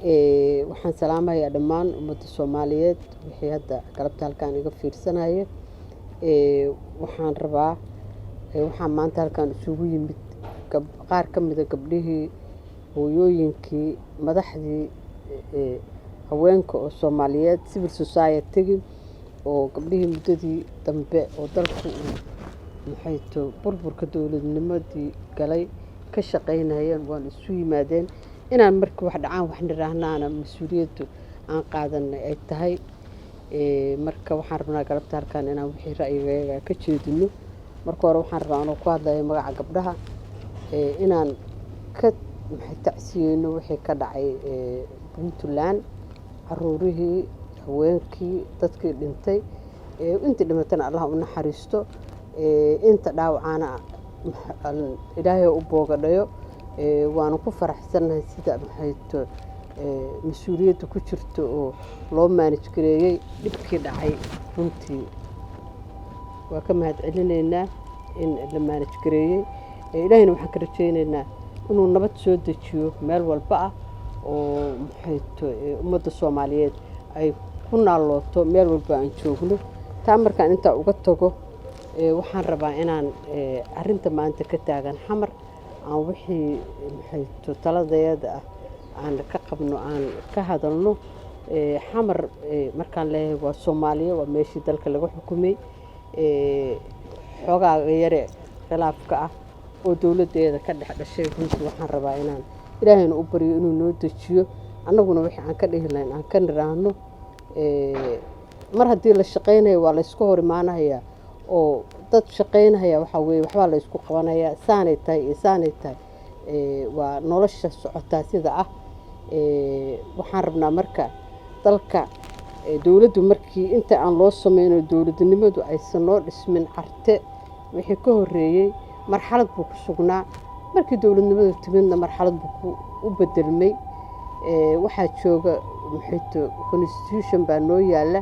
Waxaan salaamayaa dhammaan ummadda Soomaaliyeed wixii hadda galabta halkaan iga fiirsanaya. Waxaan rabaa, waxaan maanta halkaan isugu yimid qaar ka mida gabdhihii, hooyooyinkii, madaxdii haweenka oo Soomaaliyeed, civil society-gii, oo gabdhihii muddadii dambe oo dalku uu maxayto burburka dowladnimadii galay ka shaqaynayeen. Waan isu yimaadeen inaan markii wax dhacaan wax niraahnaana mas-uuliyaddu aan qaadanay ay tahay. Marka waxaan rabnaa galabta halkaan inaan wixii ra'yigayaga ka jeedino. Marka hore waxaan rabaa, anoo ku hadlaya magaca gabdhaha, inaan ka maxay tacsiyeyno wixii ka dhacay Puntland, caruurihii, haweenkii, dadkii dhintay. Intii dhimatana Allah u naxariisto, inta dhaawacaana Ilaahay u boogadhayo. Waanu ku faraxsannahay sida maxayto mas-uuliyadda ku jirto oo loo manage gareeyey dhibkii dhacay. Runtii waa ka mahad celinaynaa in la manage gareeyey. Ilaahayna waxaan ka rajaynaynaa inuu nabad soo dejiyo meel walba ah oo maxayto ummadda Soomaaliyeed ay ku naallooto meel walba aan joogno. Taa markaan intaa uga tago, waxaan rabaa inaan arrinta maanta ka taagan Xamar aan wixii maxayto taladeeda ah aan ka qabno aan ka hadalno. Xamar markaan leeyahay waa Soomaaliya, waa meeshii dalka laga xukumay. Xogaaga yare khilaafka ah oo dowladdeeda ka dhex dhashay, runtii waxaan rabaa inaan Ilaahayna u baryo inuu noo dejiyo, annaguna wixii aan ka dhihi lahayn aan ka niraahno. Mar haddii la shaqaynayo waa laysku hor imaanayaa oo dad shaqaynaya waxaa weeye waxbaa la isku qabanayaa, saanay tahay iyo saanay tahay. Waa nolosha socotaa sida ah. Waxaan rabnaa marka dalka dowladdu markii inta aan loo sameyno dowladnimadu aysan noo dhismin, Carte wixii ka horreeyey marxalad buu ku sugnaa. Markii dowladnimadu timidna marxalad buu u bedelmay. Waxaa jooga maxayto constitution baa noo yaalla,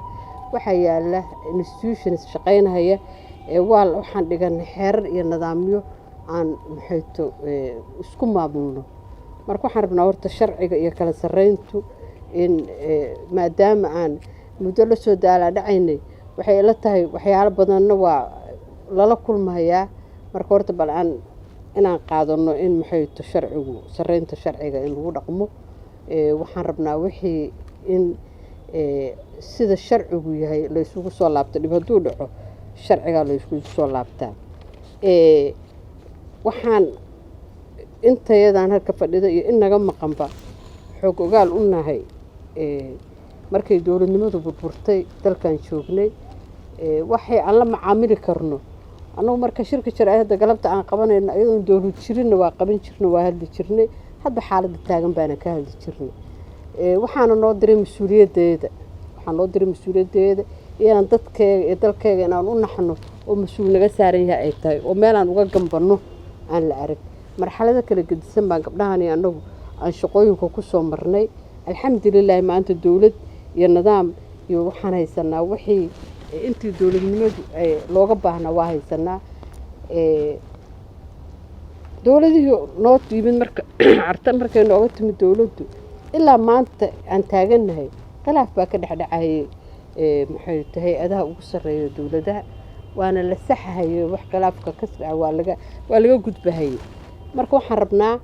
waxaa yaalla institutions shaqaynaya. Waa waxaan dhiganay xeerar iyo nidaamyo aan maxayto isku maamulno. Marka waxaan rabnaa horta sharciga iyo kala sarreyntu in maadaama aan muddo la soo daalaa dhacaynay, waxay ila tahay waxyaalo badanna waa lala kulmayaa. Marka horta bal aan inaan qaadano in maxayto sharcigu, sarreynta sharciga in lagu dhaqmo. Waxaan rabnaa wixii in sida sharcigu yahay la isugu soo laabto. Dhib hadduu dhaco sharcigaa la isugu soo laabtaa. Waxaan intayadaan halka fadhida iyo in naga maqanba xoog ogaal u nahay markay dowladnimadu burburtay dalkan joognay waxay aan la macaamili karno annagu. Marka shirka jira hadda galabta aan qabanayno, iyadoon dowlad jirinna waa qaban jirnay, waa hadli jirnay, hadba xaaladda taagan baana ka hadli jirnay. Waxaana noo diray mas-uuliyaddeeda, waxaa noo diray mas-uuliyaddeeda inaan dadkeega iyo dalkeega inaan u naxno oo mas-uul naga saaran yahay ay tahay oo meelaan uga gambanno aan la arag. Marxalado kala gedisan baan gabdhahan iyo annagu aan shaqooyinka ku soo marnay. Alxamdulilaahi, maanta dowlad iyo nidaam iyo waxaan haysanaa wixii intii dowladnimadu ay looga baahnaa waa haysanaa. Dowladihii noo yimid marka Carta markay nooga timid dowladdu ilaa maanta aan taagannahay, khilaaf baa ka dhexdhacayay maxay tahay hay-adaha ugu sarreeya dowladaha, waana la saxahayay. Wax khilaafka ka dhaca waa laga gudbahayay. Marka waxaan rabnaa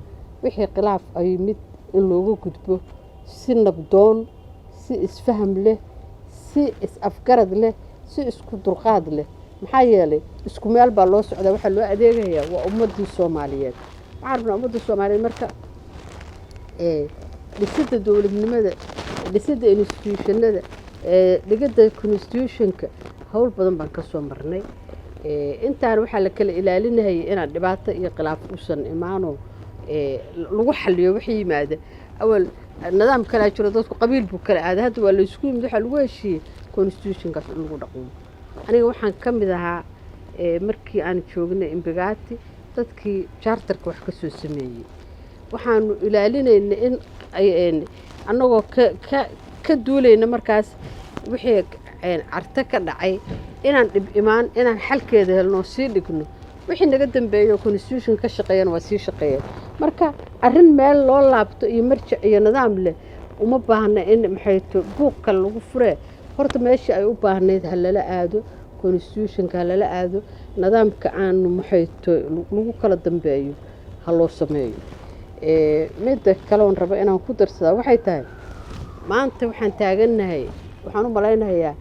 wixii khilaaf ay yimid in looga gudbo si nabdoon, si isfaham leh, si is-afgarad leh, si isku dulqaad leh. Maxaa yeelay isku meel baa loo socdaa, waxaa loo adeegayaa waa ummaddii Soomaaliyeed. Waxaan rabnaa ummadda Soomaaliyeed marka dhisidda dowladnimada, dhisidda institutionada, dhigidda constitutionka, howl badan baan ka soo marnay. Intaan waxaa la kala ilaalinayay inaan dhibaato iyo khilaaf uusan imaano, lagu xaliyo wixii yimaada. Awal nidaam kalaa jiro, dadku qabiil buu kala aaday, hadda waa la isku yimid, waxaa lagu heshiiyey constitutionkaas in lagu dhaqmo. Aniga waxaan ka mid ahaa markii aan joognay Imbagaati dadkii charterka wax ka soo sameeyey. Waxaanu ilaalinaynay in annagoo ka duulayna markaas wixii Carte ka dhacay inaan dhib imaan, inaan xalkeeda helno, sii dhigno wixii naga dambeeyo. Constitution ka shaqeeyana waa sii shaqeeyeen. Marka arrin meel loo laabto iyo marjac iyo nidaam leh Uma baahna in maxayto buuq kale lagu furee. Horta meeshii ay u baahnayd ha lala aado, constitutionka ha lala aado, nidaamka aanu maxayto lagu kala dambeeyo ha loo sameeyo. Midda kale oon rabo inaan ku darsadaa waxay tahay, maanta waxaan taagannahay, waxaan u malaynayaa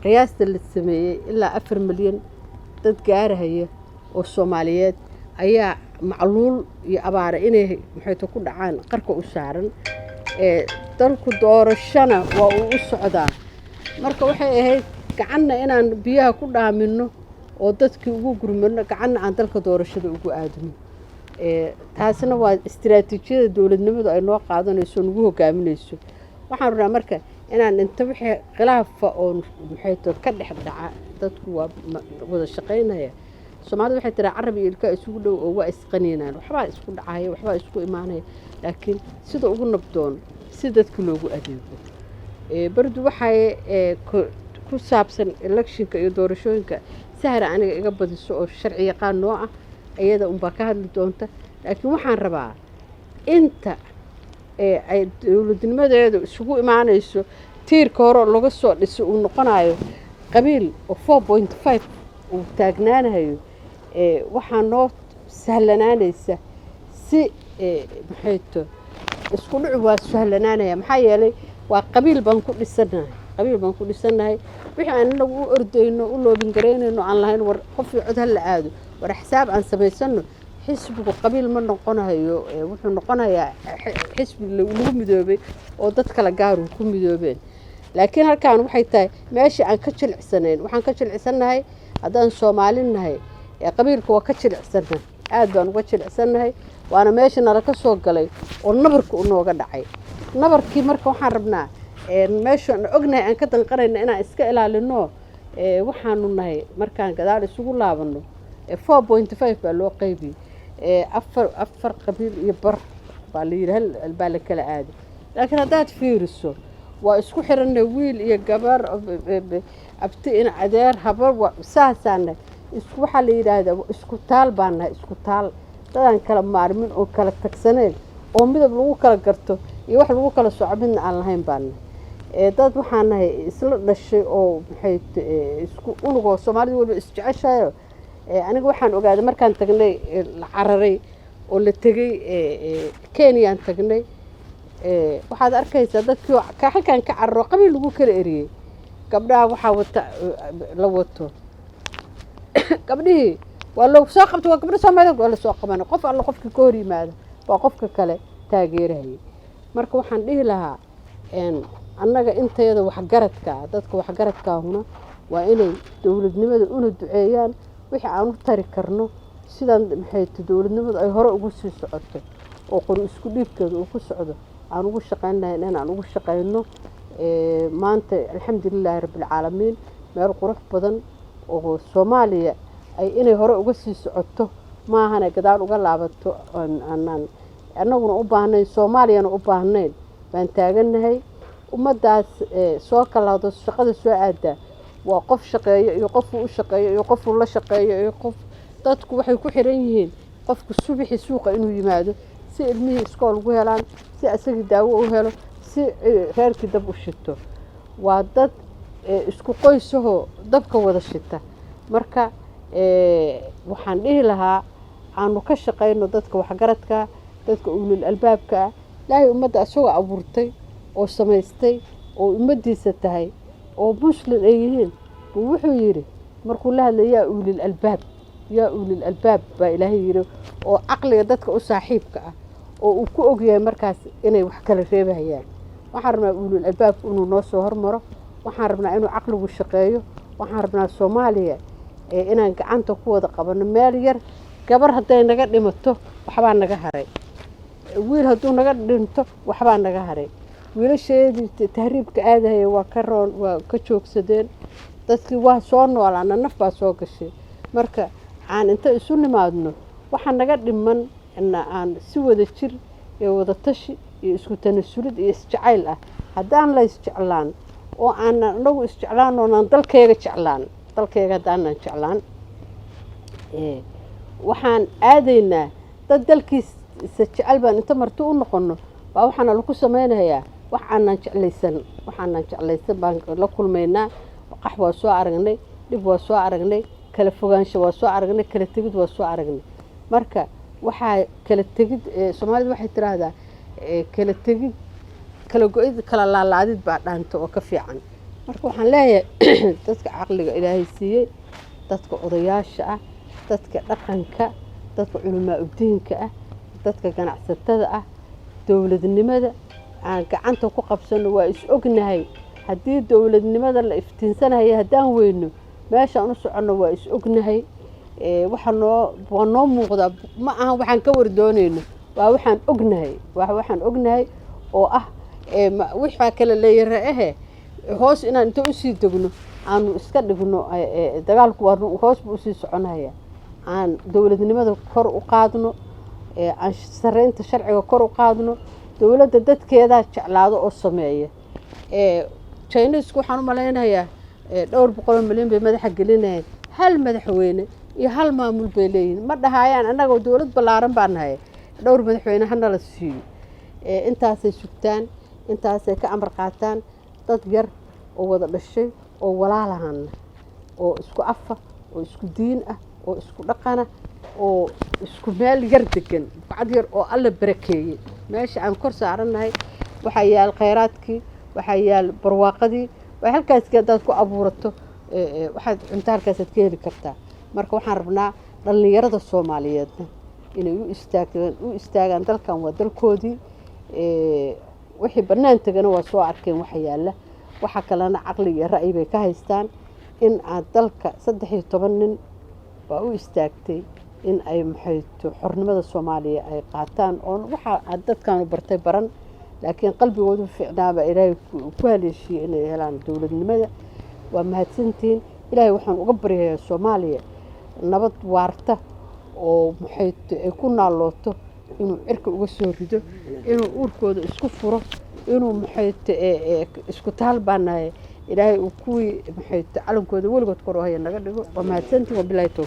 qiyaasta la sameeyey ilaa 4 milyan dad gaarahaya oo Soomaaliyeed ayaa macluul iyo abaare inay maxayto ku dhacaan qarka u saaran. Dalku doorashona waa uu u socdaa. Marka waxay ahayd gacanna inaan biyaha ku dhaamino oo dadkii ugu gurmano, gacanna aan dalka doorashada ugu aadno. Taasina waa istiraatiijiyada dowladnimadu ay noo qaadanayso, nagu hogaaminayso. Waxaan rabnaa marka inaan inta wixii khilaafa oo maxayto ka dhex dhaca, dadku waa wada shaqaynaya. Soomaalida waxay tiraa carab iyo ilka isugu dhow oo waa isqaniinaan, waxbaa isku dhacaya, waxbaa isku imaanaya, laakiin sida ugu nabdoon si dadka loogu adeego. Bardu waxay ku saabsan electionka iyo doorashooyinka, Sahra aniga iga badiso oo sharci yaqaan noo ah, iyada unbaa ka hadli doonta. Laakiin waxaan rabaa inta ay dowladnimadeedu isugu imaanayso, tiirka hore oo laga soo dhisay uu noqonayo qabiil oo 4.5 uu taagnaanayo, waxaa noo sahlanaanaysa si maxayto isku dhicu waa sahlanaanaya. Maxaa yeelay waa qabiil baan ku dhisannahay, qabiil baan ku dhisannahay. Wixii aan inagu u ordayno, u lobbying garaynayno, aan lahayn war qofii cod ha la aado, war xisaab aan samaysano, xisbigu qabiil ma noqonayo. Wuxuu noqonayaa xisbi lagu midoobay oo dad kala gaaru ku midoobeen. Laakiin halkan waxay tahay meeshii aan ka jilicsanayn. Waxaan ka jilicsannahay haddaan Soomaali nahay, qabiilka waa ka jilicsannahay, aad baan uga jilicsannahay. Waana meesha nala ka soo galay oo nabarka unooga dhacay nabarkii. Marka waxaan rabnaa meeshaan ognahay aan ka danqanayna inaan iska ilaalino. Waxaanu nahay markaan gadaal isugu laabano, 4.5 baa loo qaybiyey, afar qabiil iyo bar baa la yidhi, hal baa la kala aaday. Laakiin haddaad fiiriso waa isku xiranay, wiil iyo gabar, abti in adeer, habar, saasaana isku waxaa la yidhaahdaa isku taal baan nahay, isku taal, dadaan kala maarmin oo kala tagsanayn oo midab lagu kala garto iyo wax lagu kala soco midna aan lahayn baan nahay. Dad waxaan nahay isla dhashay oo maxay isku unugoo Soomaalida waliba isjeceshayo. Aniga waxaan ogaaday markaan tagnay, la cararay oo la tegey Kenyaan tagnay, waxaad arkaysaa dadkii halkan ka cararo, qabiil lagu kala eriyey. Gabdhaha waxaa wata la wato, gabdhihii waa loo soo qabtay, waa gabdho Soomaaliyeed, waa lasoo qabanay. Qof alla qofkii ka hor yimaada waa qofka kale taageerahayay. Marka waxaan dhihi lahaa annaga intayada waxgaradka, dadka waxgaradkaahuna waa inay dowladnimada una duceeyaan, wixii aan u tari karno sidaan maxay dowladnimadu ay hore ugu sii socoto oo qori isku dhiibkeeda uu ku socdo aan ugu shaqayn lahayn inaan ugu shaqayno. Maanta alxamdulilaahi rabbilcaalamiin, meel qurux badan oo Soomaaliya ay inay hore uga sii socoto maahane gadaal uga laabato aanaan annaguna u baahnayn, Soomaaliyana u baahnayn baan taagannahay. Ummaddaas soo kalaado shaqada soo aadaa waa qof shaqeeyo iyo qofuu u shaqeeyo iyo qofuu la shaqeeyo iyo qof. Dadku waxay ku xiran yihiin qofku subaxii suuqa inuu yimaado si ilmihii iskool ugu helaan, si asagii daawo u helo, si reerkii dab u shito. Waa dad isku qoysahoo dabka wada shita. Marka waxaan dhihi lahaa aanu ka shaqayno, dadka waxgaradka, dadka ulul albaabka ah. Ilaahay ummadda isagoo abuurtay oo samaystay oo ummaddiisa tahay oo Muslim ay yihiin buu wuxuu yidhi markuu la hadlay, "Yaa ulil albaab, yaa ulil albaab," baa Ilaahay yidhi, oo caqliga dadka u saaxiibka ah oo uu ku ogyahay markaas inay wax kala reebahayaan. Waxaan rabnaa ulul albaabku inuu noo soo hormaro. Waxaan rabnaa inuu caqligu shaqeeyo. Waxaan rabnaa Soomaaliya inaan gacanta ku wada qabanno. Meel yar gabar hadday naga dhimato, waxbaa naga haray. Wiil hadduu naga dhinto, waxbaa naga haray. Wiilasheedii tahriibka aadahaya waa ka roon, waa ka joogsadeen. Dadkii waa soo noolaana, naf baa soo gashay. Marka aan inta isu nimaadno, waxa naga dhiman na aan si wada jir iyo wada tashi iyo isku tanasulid iyo isjacayl ah. Haddaan la isjeclaan oo aanan anagu isjeclaan oonaan dalkayga jeclaan, dalkayga haddaanan jeclaan, waxaan aadaynaa dad dalkiisa jecel baan inta marti u noqono baa waxaana lagu samaynayaa. Wax aanan jeclaysan, waxaanan jeclaysan baan la kulmaynaa. Qax waa soo aragnay, dhib waa soo aragnay, kala fogaansho waa soo aragnay, kala tegid waa soo aragnay. Marka waxaa kala tegid, Soomaalida waxay tiraahdaa, kala tegid, kala go-id, kala laalaadid baa dhaanta oo ka fiican. Marka waxaan leeyahay dadka caqliga Ilaahay siiyey, dadka odayaasha ah, dadka dhaqanka, dadka culamaa udiinka ah, dadka ganacsatada ah, dowladnimada aan gacanta ku qabsano. Waa is ognahay, haddii dowladnimada la iftiinsanaya haddaan weyno, meeshaan u soconno waa is ognahay. Waxa noo waa noo muuqdaa, ma ahan waxaan ka wardoonayno, waa waxaan ognahay, waa waxaan ognahay oo ah waxaa kale leeyara ahe hoos inaan inta usii degno aanu iska dhigno. Dagaalku waa hoos buu usii soconaya. Aan dowladnimada kor u qaadno, aan sareynta sharciga kor u qaadno. Dowladda dadkeedaa jeclaado oo sameeya. Chinesku waxaan u malaynayaa dhowr boqoloo milyan bay madaxa gelinayaan. Hal madaxweyne iyo hal maamul bay leeyihiin. Ma dhahayaan annagoo dowlad ballaaran baa nahay, dhowr madaxweyne hanala siiyo. Intaasay sugtaan, intaasay ka amar qaataan. Dad yar oo wada dhashay oo walaalahana, oo isku afa, oo isku diin ah, oo isku dhaqana, oo isku meel yar degan, bacad yar oo Alla barakeeyey. Meesha aan kor saarannahay waxaa yaal khayraadkii, waxaa yaal barwaaqadii. Waa halkaaski haddaad ku abuurato, waxaad cunto halkaasaad ka heli kartaa. Marka waxaan rabnaa dhallinyarada Soomaaliyeedna inay u istaagaan, u istaagaan. Dalkan waa dalkoodii. Wixii bannaan tegana waa soo arkeen waxa yaalla, waxa kalena caqli iyo ra'yi bay ka haystaan. In aad dalka 13 nin baa u istaagtay in ay maxayto xornimada Soomaaliya ay qaataan, oon waxa aad dadkaanu bartay baran, laakiin qalbigoodu fiicnaaba Ilaahay ku haleeshiiyey inay helaan dowladnimada. Waa mahadsantihiin. Ilaahay waxaan uga baryayaa Soomaaliya nabad waarta oo maxayto ay ku naalooto, inuu cirka uga soo rido, inuu uurkooda isku furo, inuu maxayto isku taal baa nahay, Ilaahay uu kuwii maxayto calankooda weligood kor u haya naga dhigo. Waa mahadsantihiin, wabilaahi towfiiq.